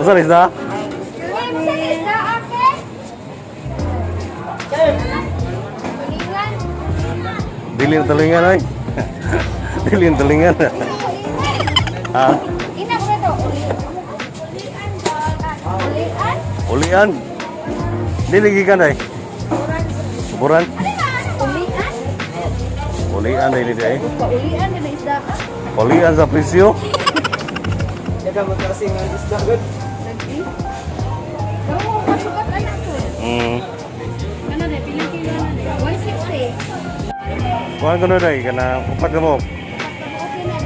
Unsa ni isda? Uy, unsa ni isda, ate? Tulingan. Dili na talingan ay. Dili na talingan. Ha? Ina ko na to. Ulian ba? Ulian? Ulian. Dili gikan ay. Suburan. Ulian? Ulian dili di ay. Paulian na isda ka? Ulian sa presyo. Daga magkasing ang isda gud. Lagi? Kamu masukat anak ko. Ano na, pilang kilo na na? 160. Kuan ko na day kana upat ka mo. Okay na.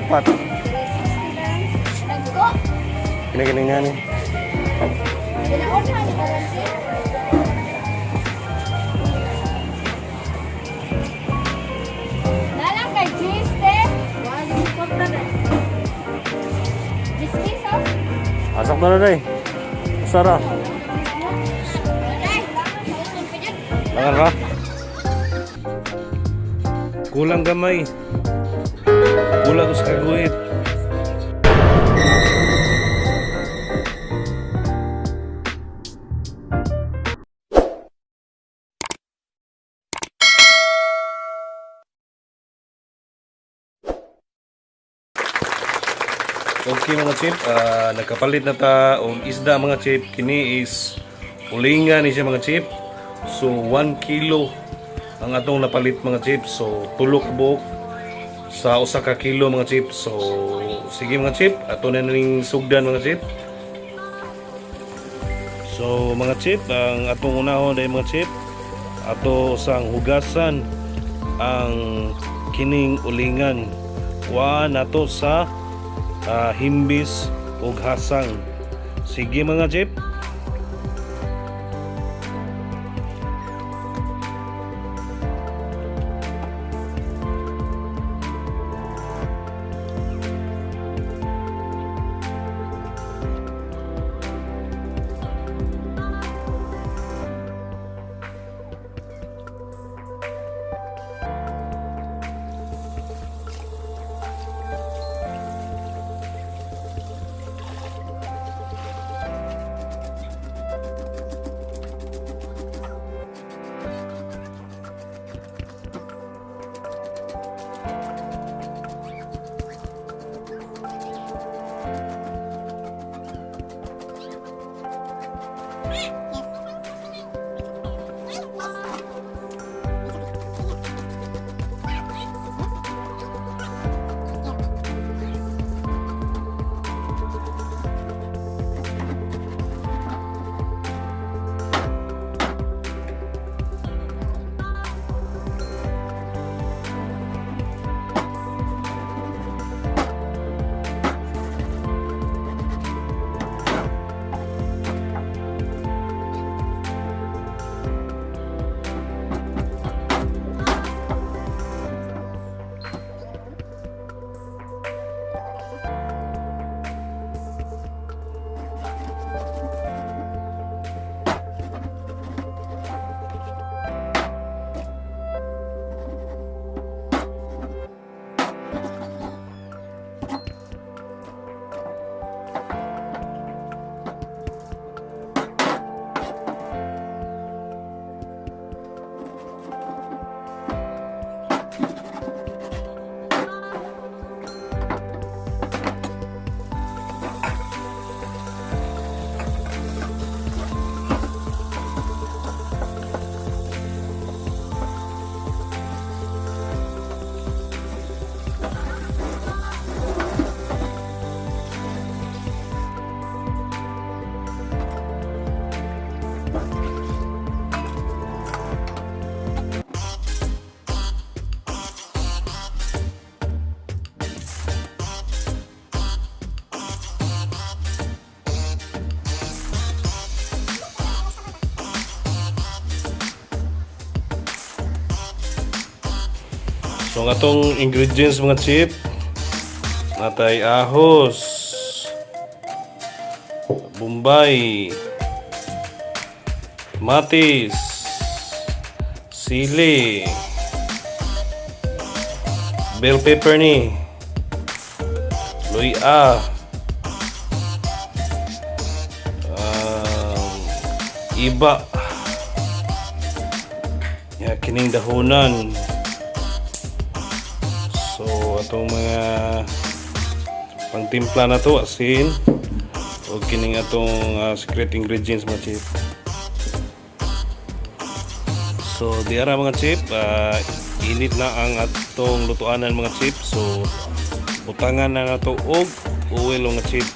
Upat. 360 lang. Nagko. Kini kini nga ni. Gina-order ni balanse. Nalang kay cheese, te. Wala yung kontra na. 10 pesos. Asak na na day. Sara. Ay, Langan ra. Kulang gamay. Kulang sa kaguhit. Okay mga chip, nagkapalit na ta og isda mga chip. Kini is ulingan ni siya mga chip. So 1 kilo ang atong napalit mga chip. So tulo ka buok sa usa ka kilo mga chip. So sige mga chip, ato na ning sugdan mga chip. So mga chip, ang atong unahon ay mga chip, ato sang hugasan ang kining ulingan. Wa nato sa himbis ug hasang. Sige mga chip. So ang atong ingredients mga chip, natay ahos, bombay, matis, sili, bell pepper ni, luya, Iba. Ya, kining dahonan. So atong mga pangtimpla na to, asin o kining atong secret ingredients, mga chip. So diara, mga chip, init na ang atong lutuanan, mga chip. So butangan na nato og oil, mga chip.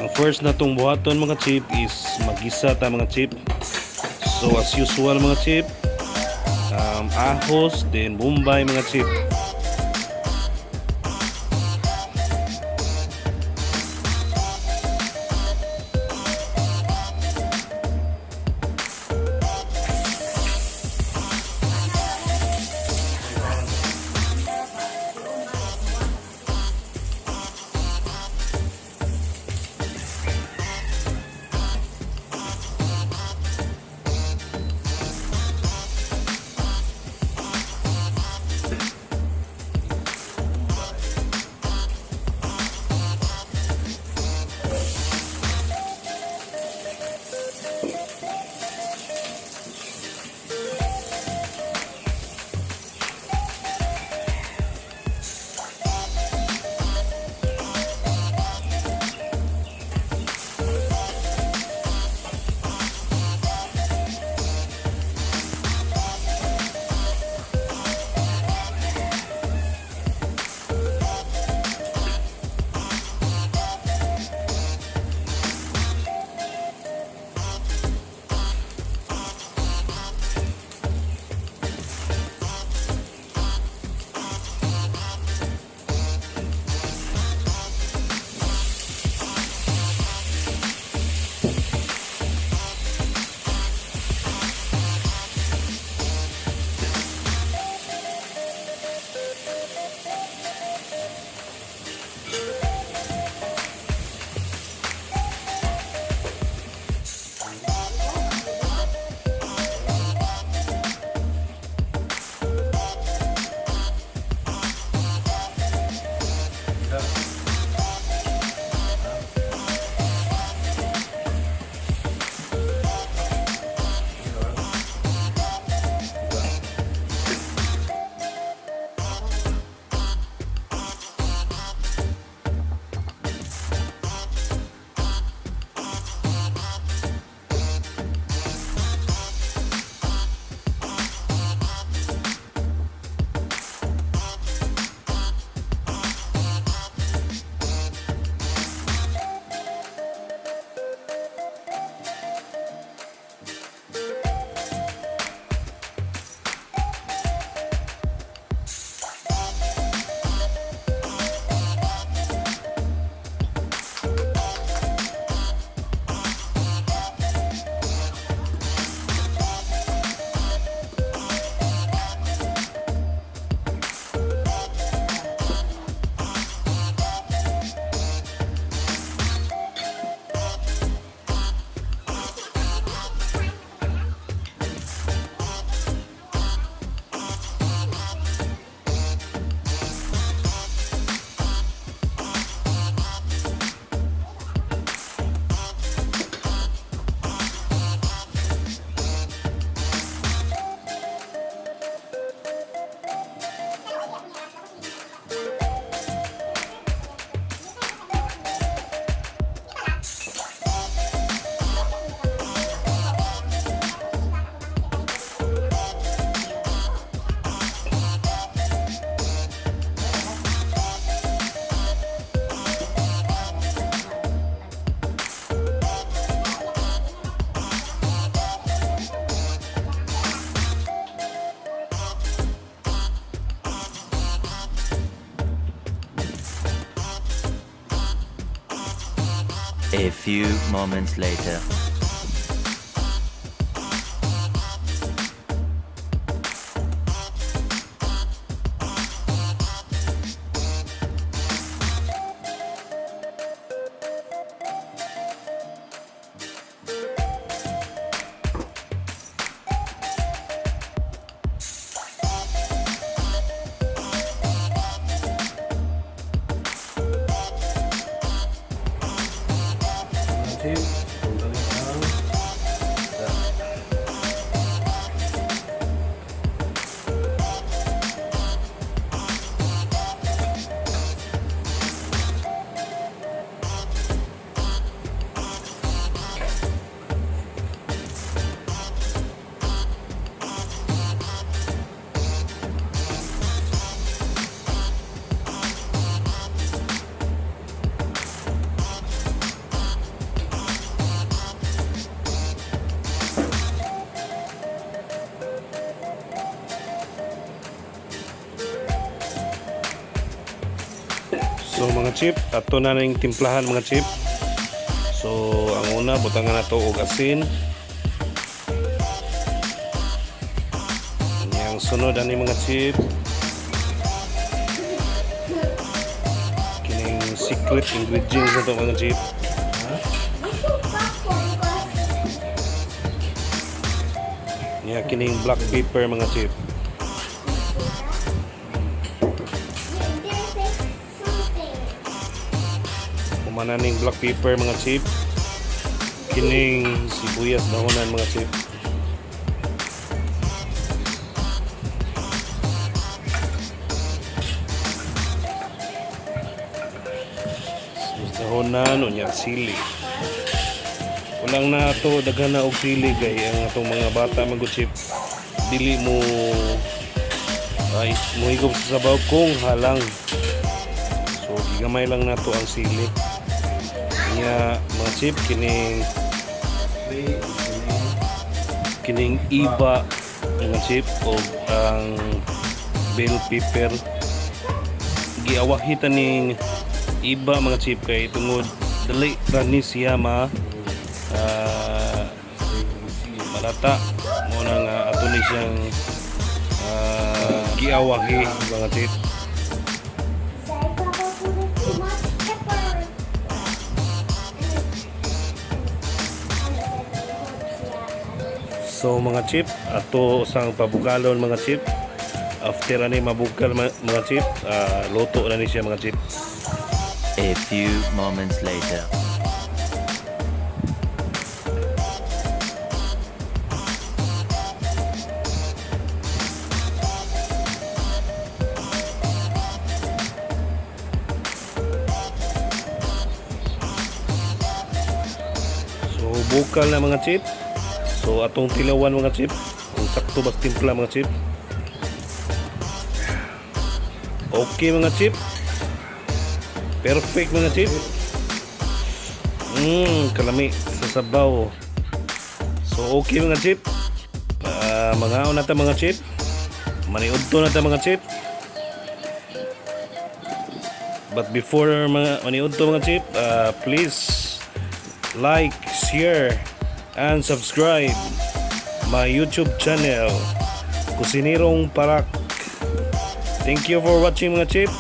Ang first na tong buhaton, mga chip, is magisa ta, mga chip. So as usual, mga chip, ahos then Bombay, mga chip. A few moments later. chip. Ang dali ang isda. So mga chip, ato na ning timplahan, mga chip. So ang una, butangan nato og asin. Yang sunod ani, mga chip, kining secret ingredients na to, mga chip. Nya kining black pepper, mga chip. Humana ning black pepper, mga chip, kining sibuyas dahonan, mga chip. Sibuyas dahonan, unya sili. Walang na to daghan na og sili kay ang atong mga bata man gud, chip, dili mo ay muhigop sa sabaw kung halang. So gigamay lang nato ang sili. Nya mga chip, kining kining iba, mga chip, o ang bell pepper. Giawahi ta ning iba, mga chip, kay tungod dali ra ni siya ma malata mo na nga ato ni siyang giawahi, mga chip. Papa put too much pepper. So mga chip, ato sang pabukalon, mga chip. After ani mabukal, mga chip, luto na ni siya, mga chip. A few moments later. So bukal na, mga chip. So atong tilawan, mga chip, kung sakto ba sa timpla, mga chip. Okay, mga chip. Perfect, mga chip. Kalami sa sabaw. So okay, mga chip. Mangaon na ta, mga chip. Maniudto na ta, mga chip. But before mga maniudto, mga chip, please like, share, and subscribe my YouTube channel, Kusinirong Parak. Thank you for watching, mga chip.